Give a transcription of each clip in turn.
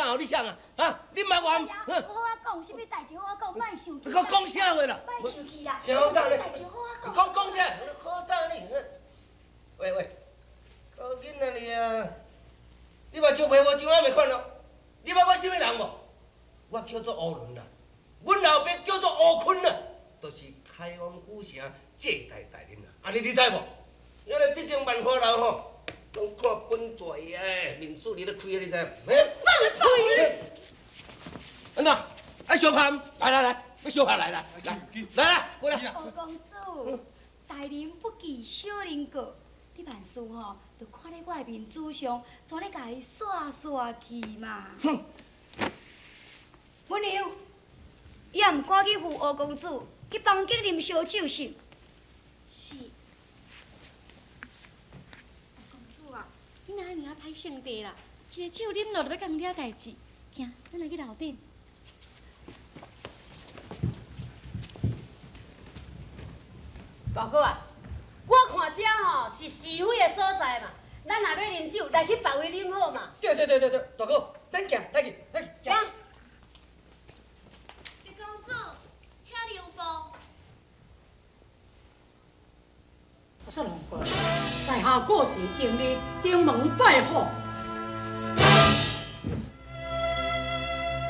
啥哦？你啥啊？啊？你莫怨。好好讲，啥物代志好好讲，莫生气。你讲讲啥话啦？莫生气啦。啥好讲咧？代志好好讲。讲讲啥？好讲你。喂喂，高囡仔你啊，你目睭皮无像我袂款咯？你捌我啥物人无？我叫做乌伦啦，阮老爸叫做乌坤啦，就是开封府城借贷大人啦。按呢你知无？原来这间万花楼吼，拢看本大爷的面子伫咧开的，你知无？放屁！按怎？爱相拍？来来来，欲相拍来来来来来过来。乌公子，大人不计小人过，你万事吼，就看咧我的面子上，怎咧共伊煞煞去嘛？哼！文娘，伊也毋赶紧扶乌公子去房间啉烧酒是？是。公子啊，你哪尔仔歹性地啦？一个酒啉落就欲共惹代志，行，咱来去楼顶。大哥啊，我看这吼是是非的所在嘛，咱若欲啉酒，来去别位啉好嘛。对对对对对，大哥，咱行，来去，来去，行。狄公子，请留步。说龙哥，在下过时迎你登门拜访。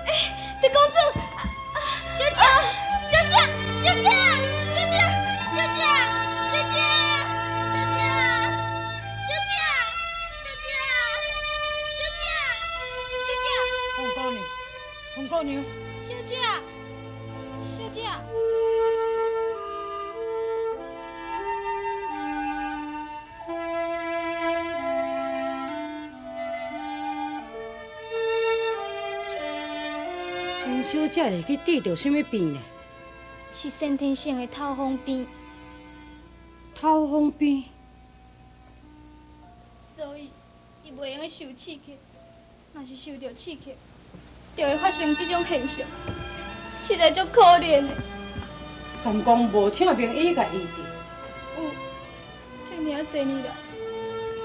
哎，狄公子，小姐，小姐，小姐，小姐，小姐，小姐，小姐，小姐，小姐，小姐，小姐，红姑娘，红姑娘，小姐，小姐。阮小姐是去得著啥物病呢？是先天性的头风病。头风病。所以，伊袂用得受刺激，若是受著刺激，就会发生这种现象，实在足可怜的。敢讲无请名医共医治？有，遮尔仔济年来，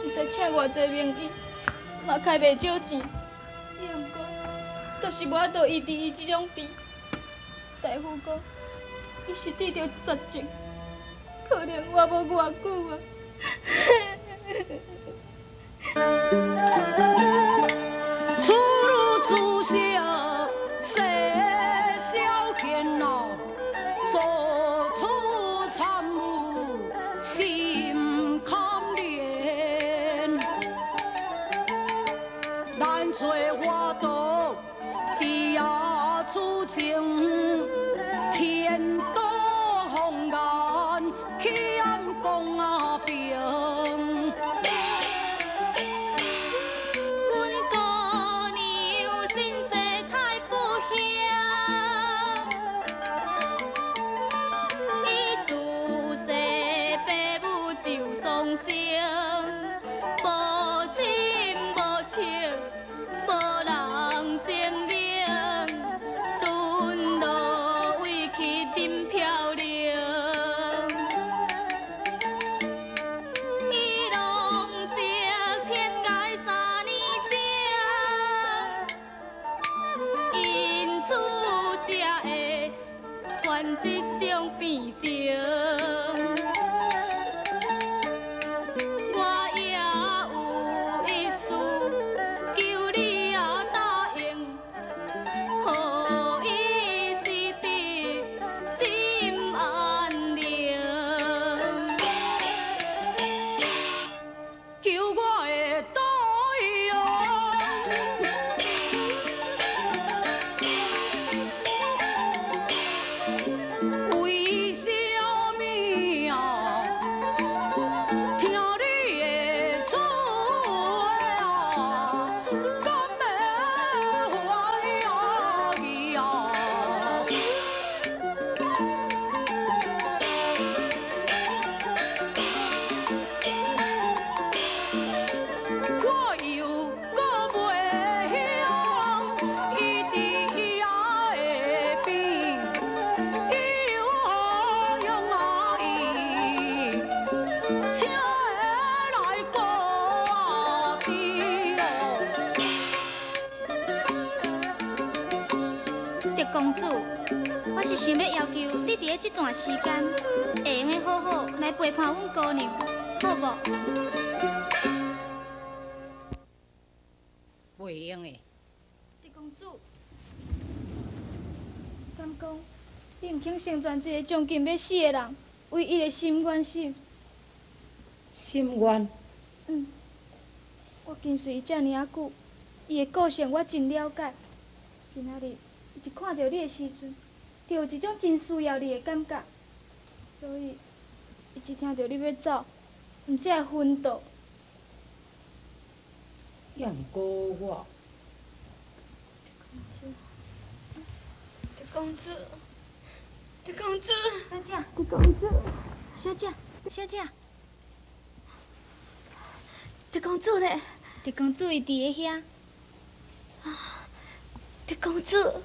毋知请偌济名医，嘛开袂少钱，也毋过，就是无法度医治伊这种病。大夫讲，伊是得著绝症，可能活无偌久啊。出入自小世小天咯，做出参悟心堪怜。咱找我道伫遐处情，天道红颜去暗讲啊平。德公子，我是想欲要求你伫咧這段時間，會用得好好來陪伴阮姑娘，好無？袂用的。德公子，敢講你毋肯成全這个將近欲死的人唯一的心願是？心願？嗯。我跟隨伊遮爾仔久，伊的個性我真了解。今仔日伊一看著你的時陣，就有一種真需要你的感覺，所以伊一聽著你欲走，毋才會昏倒。抑毋過我。德公子，德公子，小姐，德公子，小姐，小姐，德公子咧？德公子伊佇咧遐。啊，德公子。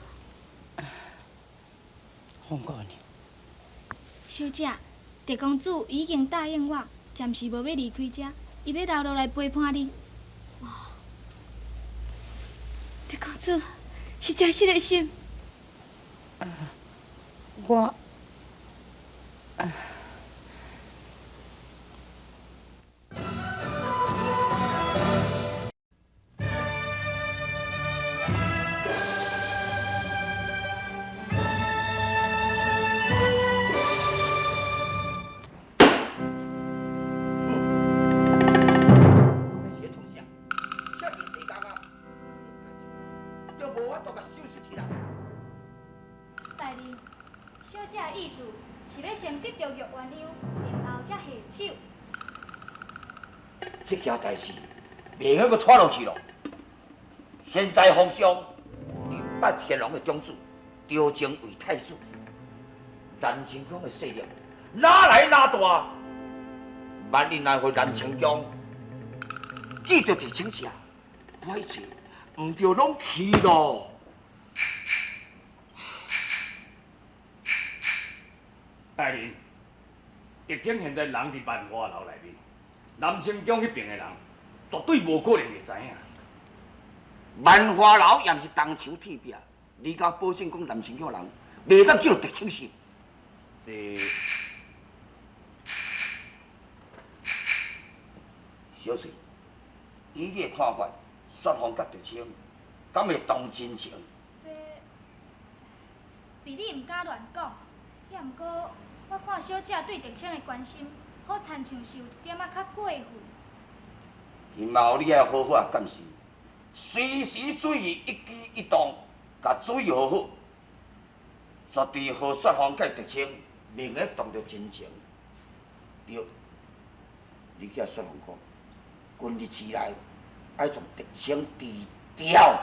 凤姑娘。小姐，德公子已經答應我，暫時無欲離開遮，伊欲留落來陪伴你。哦，德公子是真實的心。我。大人，小姐的意思是欲先得著玉鸳鸯，然後才下手。這件代誌袂用閣拖落去咯。現在皇上林八乾隆的長子趙正為太子，南清宮的勢力哪來哪大？萬一若予南清宮記著佇請者，我一切毋著攏去咯。大人，狄青現在人佇萬花樓內面，南清宮彼邊的人絕對無可能會知影。萬花樓也毋是東牆鐵壁，你敢保證講南清宮人袂當叫狄青信？這小翠，以你的看法，雪鳳佮狄青敢會動真情？這，婢女毋敢亂講，抑毋過我看小姐對狄青的關心，好親像是有一點仔較過分。今後你愛好好仔監視，隨時注意一舉一動，共注意好好，絕對予雪鳳佮狄青袂用動著真情。對，你去共雪鳳講，近日之內愛將狄青除掉。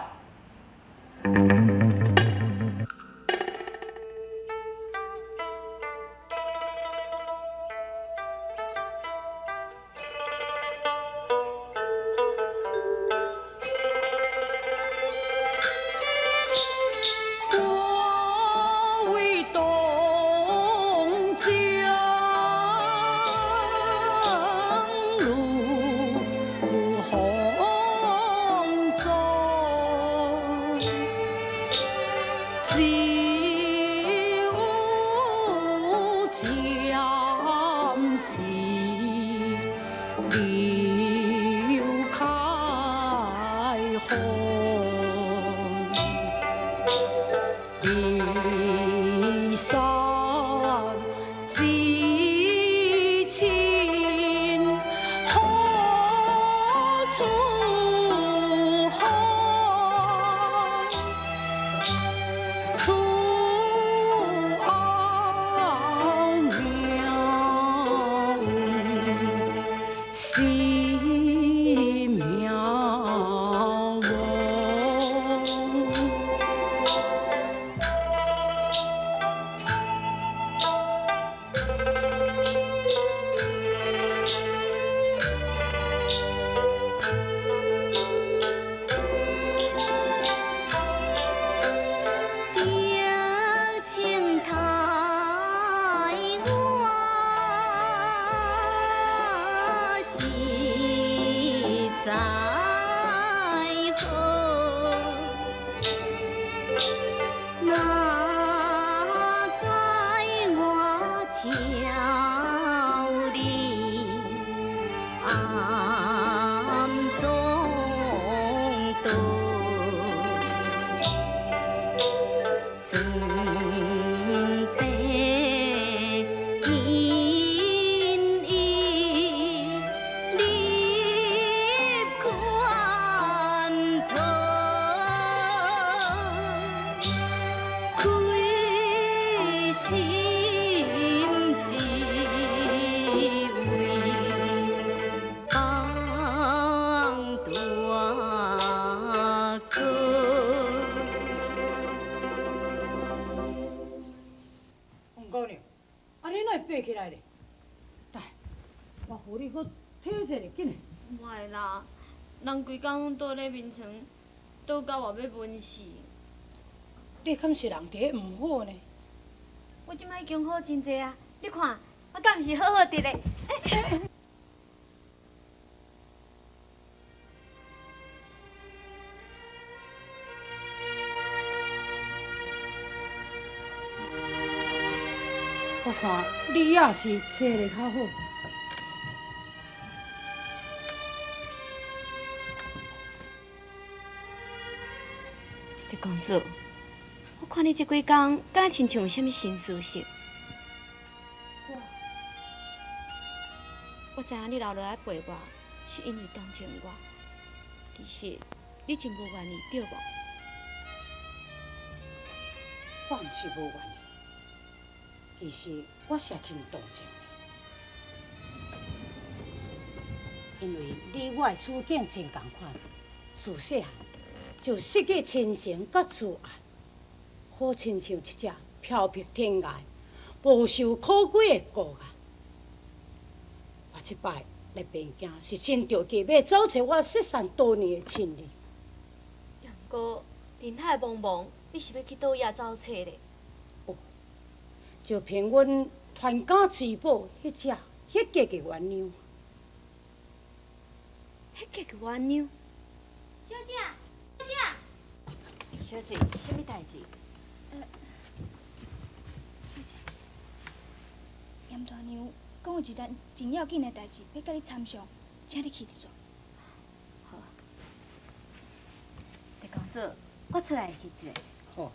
我為東江路紅妝，只有將心留開紅。離散之情何處好？處後命是命亡。夜爬起來咧。來，我扶你閣體一下，緊來。袂啦，人規工攏倒咧眠床，倒到我欲瘟死。你敢是人佇咧毋好呢？我這擺已經好真濟啊！你看，我敢毋是好好佇咧？我看你也是坐咧較好。狄公子，我看你這幾工，敢若親像有啥物心事似。我知影你留落來陪我，是因為同情我。其實你真無願意，對無？我毋是無願意，其實我是真同情你，因為你我的處境真仝款，自細漢就失去親情佮慈愛，好親像一隻飄泊天涯、無壽可歸的孤雁。我這擺來汴京是真著急，欲找揣我失散多年的親人。毋過人海茫茫，你是欲去佗位找揣咧？哦，就憑阮傳家之寶彼隻彼格的鸳鸯。彼格的鸳鸯。小姐，小姐。小姐，啥物代誌？小姐，嚴大娘講有一件真要緊的代誌，欲佮你參詳，請你去一逝。好。狄公子，我出來去一下。好。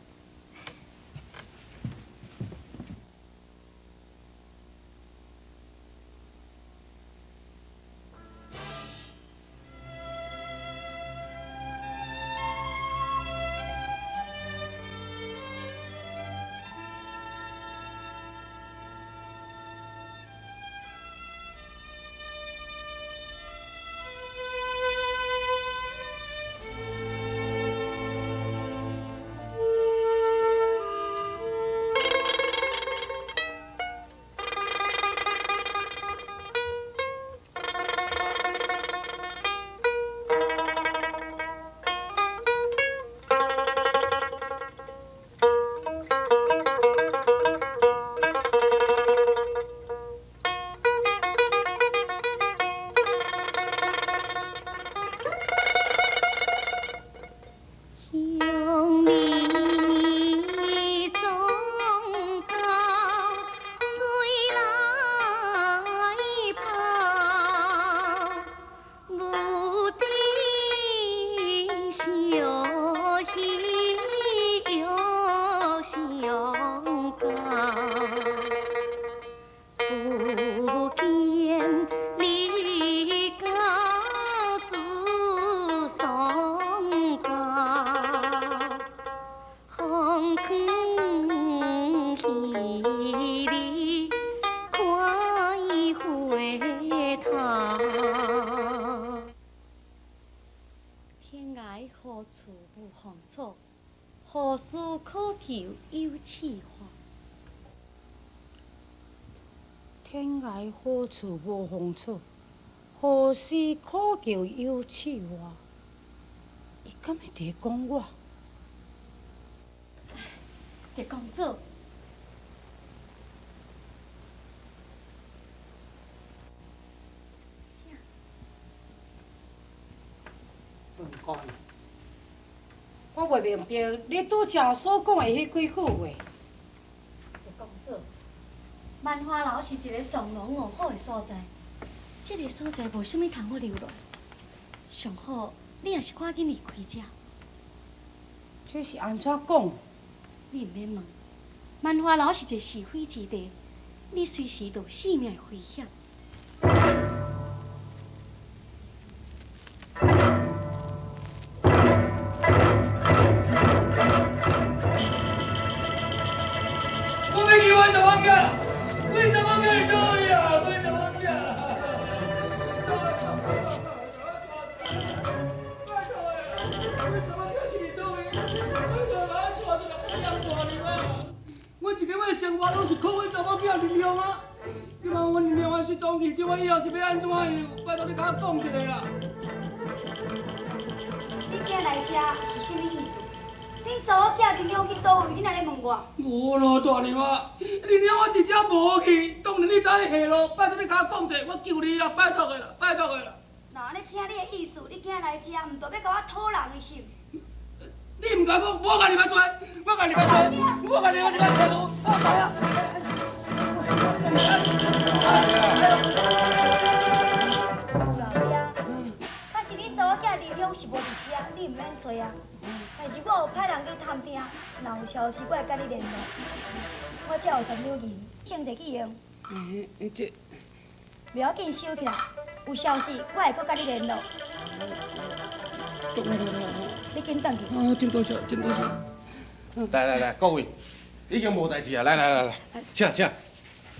何處無芳草，何事可求有刺花？天涯何處無芳草，何事可求有刺花？伊敢會佇咧講我？狄公子。文官，我袂明白你拄才所講的彼幾句話。狄公子，萬花樓是一个藏龍臥虎的所在，這个所在無啥物通好留落，上好你也是趕緊離開遮。這是按怎講？你毋免問，萬花樓是一个是非之地，你隨時都有性命的危險。我欲去阮查某囝啦，阮查某囝伫佗位啦，阮查某囝啦。我一个月生活拢是靠阮查某囝力量啊！这摆阮娘仔失踪去，叫我以后是欲按怎样？拜托你共我讲一下啦。你囝来遮是啥物意思？恁查某囝林乡去佗位？你哪咧问我？无咯，大娘啊，恁娘我伫遮无去，当然你知影下路，拜托你共我讲者，我求你啦，拜托的啦，拜托的啦。若按呢听你的意思，你囝来遮，毋著欲共我讨人的心。你毋共讲，我家己来揣，我家己来揣，我家己来揣，我知影。老爹，假使恁查某囝林乡是无伫遮，你毋免揣啊。但是我有派人去探听，若有消息我会佮你联络。我这有10两银，先摕去用。这，袂要紧，收起来。有消息我会阁佮你联络。你紧转去。啊，真多谢，真多谢。来来来，各位，已经无代志啊！来来来来，请请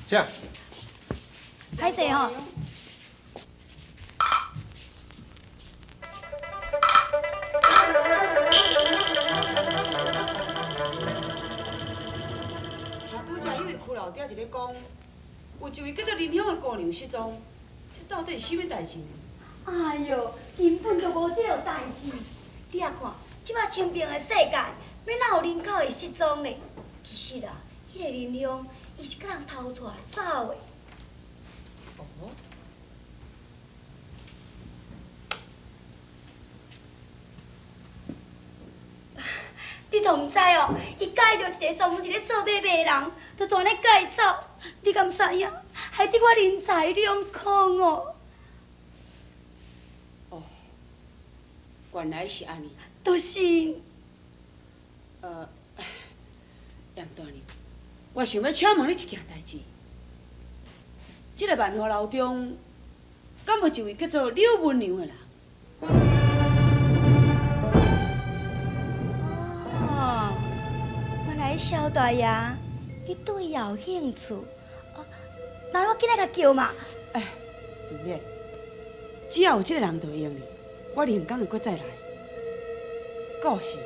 请。歹势吼。听拄才彼位区老爹伫咧讲，有一位叫做林香的姑娘失踪，这到底是啥物代志呢？哎哟，根本就无这个代志。你仔看，这摆清平的世界，欲哪有人口会失踪呢？其实啊，彼个林香，伊是共人偷带走的。哦。你都毋知哦，伊佮意著一个专门伫咧做买卖的人，就全咧共伊走。你敢知影？害得我人财两空哦。哦，原来是按呢。就是。杨大娘，我想欲请问你一件代志。这个万华楼中，敢无一位叫做柳文娘的人？哦，原来萧大爷，你对伊有兴趣？哦，那我紧来共叫嘛。哎，毋免，只要有这个人就会用哩，我另工会阁再来。故事。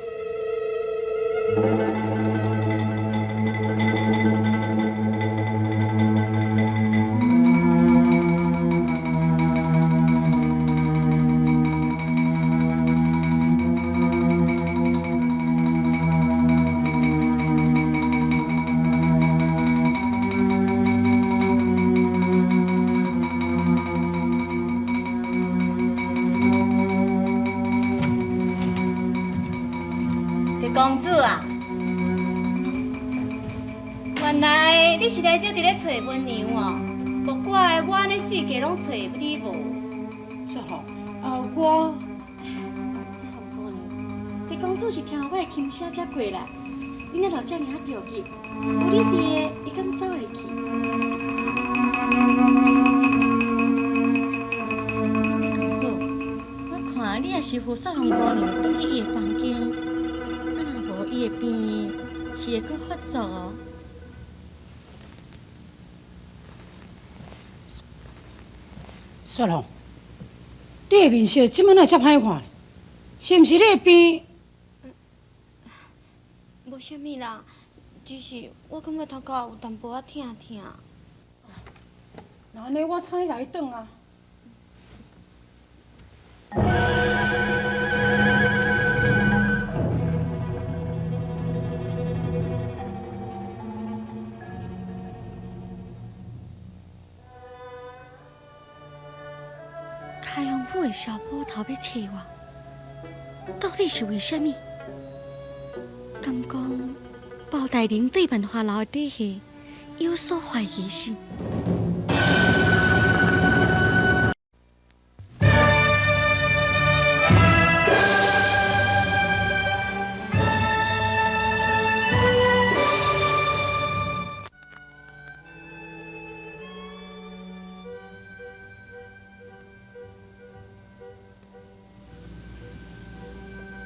公子啊，原来你是来这伫咧揣文娘哦，莫怪我按呢四界拢揣你无。雪红，啊我，雪红姑娘，狄公子是听我的琴声才过来，你哪会遮尔仔著急？有你伫的，伊敢走会去？狄公子，我看你也是扶雪红姑娘转去伊的房间。伊的病是会阁发作哦。雪红，你的面色这摆哪会遮歹看？是毋是你的病？无啥物啦，只是我感觉头壳有淡薄仔疼疼。那按呢，我请你来转啊。开封府的小捕头欲揣我，到底是为啥物？敢讲包大人对万华楼的底细有所怀疑心？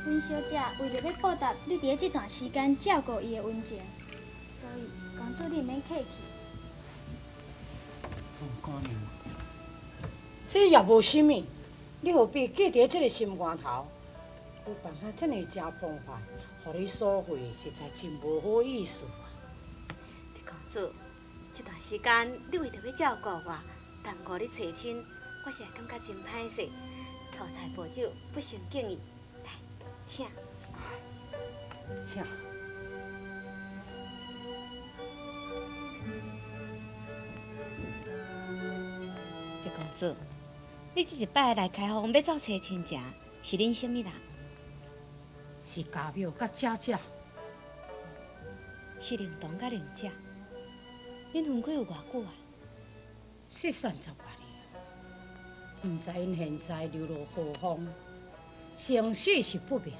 阮小姐为著欲报答你伫咧这段时间照顾伊的恩情，所以公子你毋免客气。姑娘，这也无啥物，你何必记伫这个心肝头？我办甲这尔正澎湃，予你所费，实在真无好意思啊！李公子，這段時間你為著欲照顧我，耽誤你娶親，我實在感覺真歹勢。粗菜薄酒，不成敬意，來，請。請。狄公子，你這一擺來開封欲走揣親情，是恁啥物人？是家廟佮姐姐。是靈童佮靈姐。恁分開有偌久啊？失散十外年，毋知𪜶現在流落何方，生死是不明。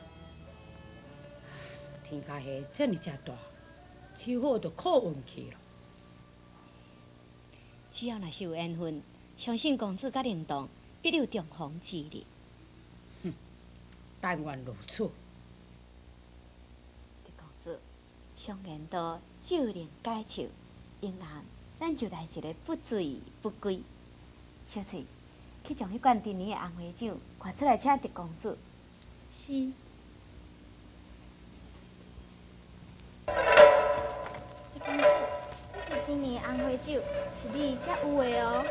天跤下這爾遮大，只好就靠運氣咯。只要若是有緣分，相信公子佮靈童必有重逢之日。哼，但願如此。狄公子，常言道，酒能解愁。英男，咱就來一个不醉不歸。小翠，去將彼罐陳年的紅花酒拿出來，請狄公子。是。狄公子，這陳年的紅花酒是你才有的哦。